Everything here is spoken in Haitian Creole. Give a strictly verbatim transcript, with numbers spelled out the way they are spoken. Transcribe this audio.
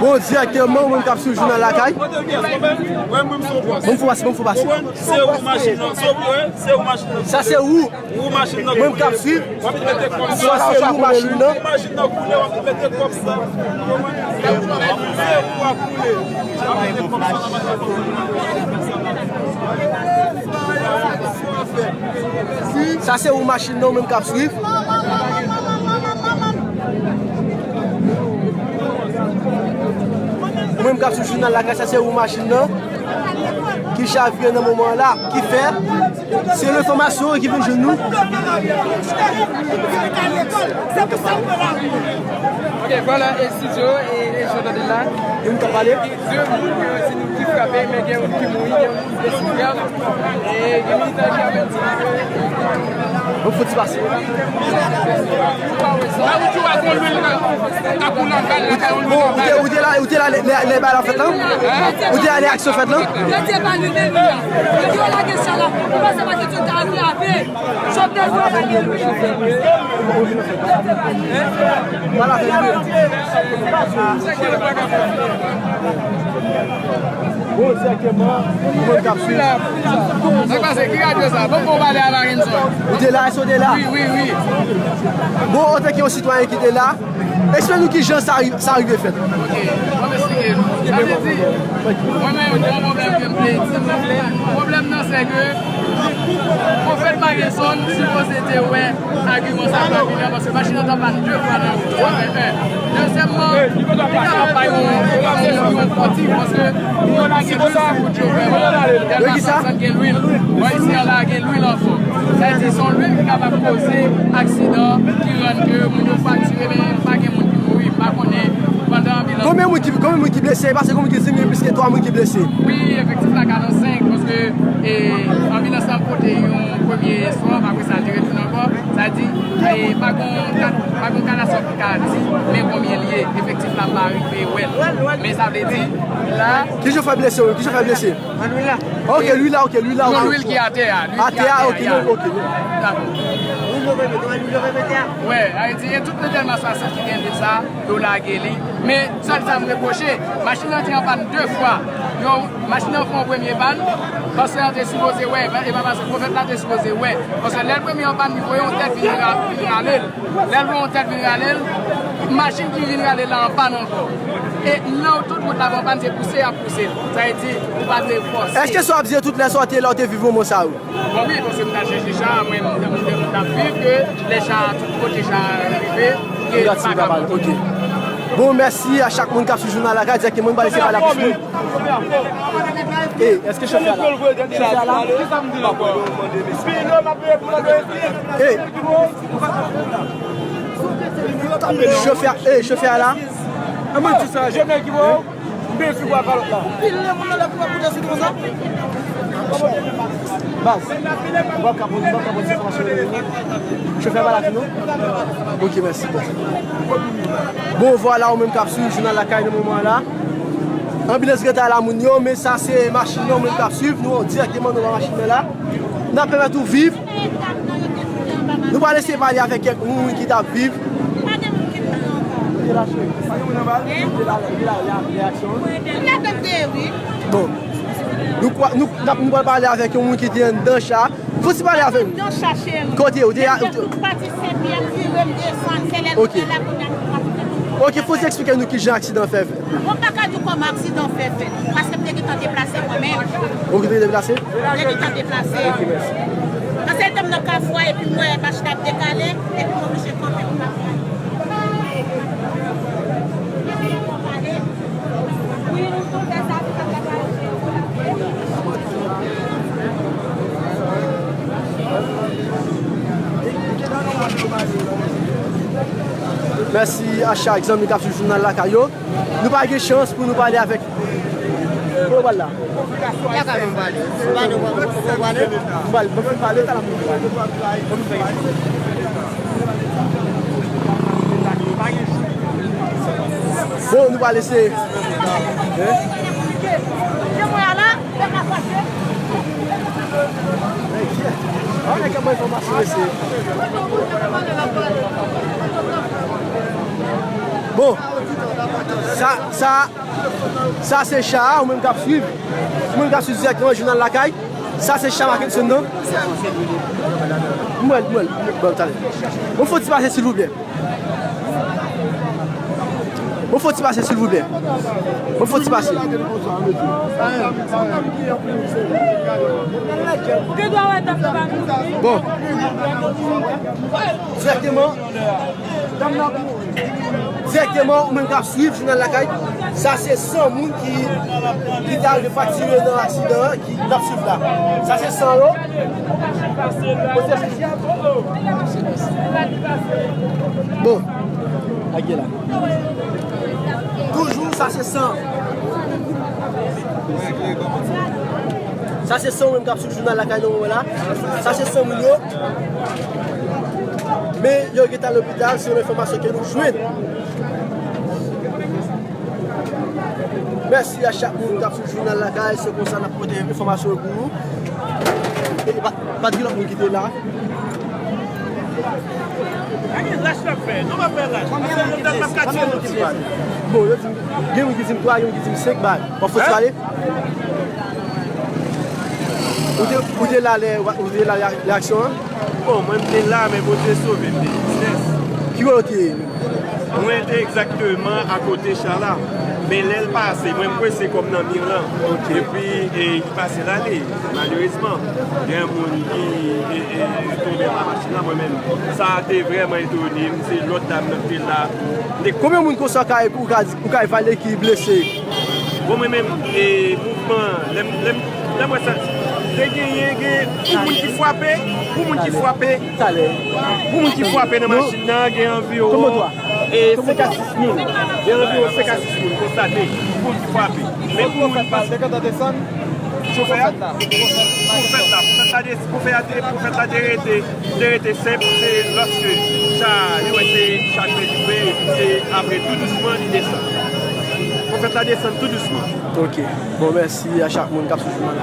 Bon, dirèkteman, ou menm k ap swiv Jounal Lakay. Ban m fè w pase, ban m fè w pase. Se ou machin nan, se ou, se ou machin nan. Sa se ou. Ou machin nan. Mwen k ap swiv. W ap mete kòb sa. Sa se ou machin nan. Ou machin nan koule, w ap mete kòb sa. Se ou a koule. W ap mete kòb sa. Sa se ou machin nan, ou menm k ap swiv. Ou menm k ap swiv Jounal Lakay, sa se ou machin nan ki chavire nan moman an la, ki fè se lenfòmasyon ki vin jwenn nou. Ok, vwala, e estidyo, e, e jan w tande la. E moun k ap pale. De moun yo di nou ki frape, men gen youn ki mouri, gen youn ki blese grav. E gen militan ki ap di ke... Bon, fò ti pase. Bon, ou te, ou te la, ou te la lè, lè, lè bagay la fèt lan? Ou te la lè aksyon fèt lan? Yo te evalye de nou la. Yo lage sa la. Ou panse pa ke tout ta atrape. Jovenel Moïse. Voilà, c'est bien. Bon, dirèkteman, ou menm k ap swiv. Sa k pase? Ki radyo sa? Bon, bon, pale a Marinson. Ou te la, èske ou te la? Wi, wi, wi. Bon, antanke yon sitwayen ki te la, eksplike nou ki jan sa ri-, sa rive fèt. Ok, mwen eksplike nou. Sa vle di, mwen menm, gen yon pwoblèm ke m te di. Pwoblèm nan, se ke Pwofèt Marinson sipoze te wè agiman sa ap vini an, paske machin nan t ap pann de fwa nan wout sa, men, en. Dezyèmman, li kapab bay yon, yon, yon fòti, paske yo lage lwil sou wout yo vrèman. Tèlman sa, sa gen lwil. Bò isi an la, gen lwil ankò. Sa vle di, se yon lwil ki kapab koze aksidan, ki rann ke moun yo fraktire, men pa gen moun ki mouri, m pa konnen pandan anbilans. Konbyen moun ki, konbyen moun ki blese? Paske konbyen ki di m gen plis ke twa moun ki blese. Wi, efektif la karann senk, paske, e, anbilans la pote yon premye sò, apre sa, li retounen ankò. Sa di, e, pa gon kat-, pa gon katastwòf ki ka di men konbyen li ye. Efektif la pa rive wè l. Men sa vle di, la. Ki jan fè blese, wi? Ki jan fè blese? An lwil la. Ok, lwil la, ok, lwil la. Non, lwil ki atè a. Atè a, ok, non, ok, non. Dakò. Lwil yo remete, lwil yo remete a. Wè, Ayiti, e tout nan Dèlma swasant ki gen lwil sa, yo lage li. Men, sèl sa m repwoche, machin nan te an pann de fwa. Yo, machin nan fè yon premye pann, pastè a te sipoze wè, e pa, e pa pastè, pwofèt la te sipoze wè. Paske lè l premye an pann, li voye yon tèt vin ra-, vin rale l. Lè l voye yon tèt vin rale l, machin ki vin rale l la an pann ankò. E nan tout wout la, bon, pann se pouse y ap pouse l. Sa vle di, ou pa dwe fòse. Èske sa w ap di tout lè sa w te la, w te viv moman sa yo? Bon, wi, paske m t al chèche cha, mwen, m, m, m t ap viv ke lè cha, tout kote cha rive, ke m pa kapab. Ok. Bon, mèsi a chak moun k ap swiv Jounal Lakay, dirèkteman, nou pral eseye pale ak plis moun. E, èske chofè a la? Chofè a la? E, chofè a, e, chofè a la? An mwen di sa, jènè ki bo. Mwen fi bwa kalòt la. Pil moun nan lè pou koute sou konsa. Baz, ou pa ka poze, ou pa ka poze sa mache. Chofè pa la tou non? Ok, mèsi, bon. Bon, vwala, ou menm k ap swiv Jounal Lakay nan moman an la. Anbilans gentan la moun yo, men sa se machin nan, ou menm k ap swiv, nou dirèkteman nou ba machin nan la. N ap pèmèt ou viv. Nou pral eseye pale avèk kèk moun ki t ap viv. Pa gen moun ki mouri ankò. Kote la, cheri? Pa gen moun anba l? Kote la, kote la, la, reyaksyon an? Moun la tande, wi. Bon. Nou kwa-, nou, n ap, nou pral pale avèk yon moun ki te anndan cha. Fò ti pale avè m. Anndan cha, cheri. Kote ou te a? Tout pati Senpyè, m vire, m desann, se lè nou te la, kounye a nou pati. Ok, fò ti eksplike nou ki jan aksidan fè fèt. Bon, m pa ka di w kòman aksidan fè fèt, paske m te gentan deplase mwen menm. Ou te gentan deplase? M te gentan deplase. Ok, mèsi. Paske te m nan kafou a, epi m wè machin ap dekale, epi m oblije kanpe pou m ap pale. Wi, nou tou fè sa, se sa k ap pale. Mèsi a chak zanmi k ap swiv Jounal Lakay yo. Nou pa gen chans pou nou pale avèk. Kote w pral la? Lakay mwen pale. Ou pa nou pale, ou pa pale. M pral, mwen fin pale, talè mwen fin pale. Bon, nou pral eseye. Hein? Nèg, ah, nèg ap bay enfòmasyon, mesye. Bon, sa, sa, sa se cha a, ou menm k ap swiv. Ou menm k ap swiv dirèkteman jounal Lakay. Sa se cha Mackenson nan. Mwen, mwen, bon, talè. Bon, fò ti pase, silvouplè. Bon, fò ti pase, silvouplè. Bon, fò ti pase. Bon. Dirèkteman, dirèkteman, ou menm k ap swiv jounal Lakay, sa se san moun ki, ki te arive fraktire nan aksidan an, ki n ap swiv la. Sa se san yo. Bon, ak la. Toujou, sa se san. Sa se san ou menm k ap swiv jounal Lakay nan moman la. Sa se san moun yo. Men yo gentan lopital, selon enfòmasyon ke nou jwenn. Mèsi a chak moun k ap swiv jounal Lakay, se konsa n ap pote enfòmasyon yo pou ou. E pa, pa t gen lòt moun ki te la. Bon, yo di m, gen moun ki di m twa, gen moun ki di m senk bal. Bon, fò ti pale. Ou te, ou te la lè, ou te la lè aksyon an? Bon, mwen m te la, men Bondye sove m de jistès. Ki kote w te ye menm? Mwen te egzakteman akote cha la. Men lè l pase, mwen m kwese kò m nan mi lan. Ok. Epi, e, li pase l ale, malerezman. Gen moun ki, e, e, tonbe anba machin lan, mwen menm. Sa te vrèman etone m, se lòt dam nan ki te la. Konbyen moun konsa ou ka, ou ka, ou ka evalye ki blese? Bon, mwen menm, e, mouvman, lè m, lè m, lè m wè sa, te genyen, gen, pou moun ki frape, pou moun ki frape, pou moun ki frape nan machin nan, gen anviwon, e, senk a sis moun. Gen anviwon senk a sis moun konstate, pou moun ki frape. Men pou moun ki pa... Pwofèt la, pwofèt la, pwofèt la, pwofèt la te, pwofèt la te rete, te rete senp, se lòske cha, li wè se cha k te toufe, epi se apre tou dousman li desann. Pwofèt la desann tou dousman. Ok. Bon, mèsi a chak moun k ap swiv nou.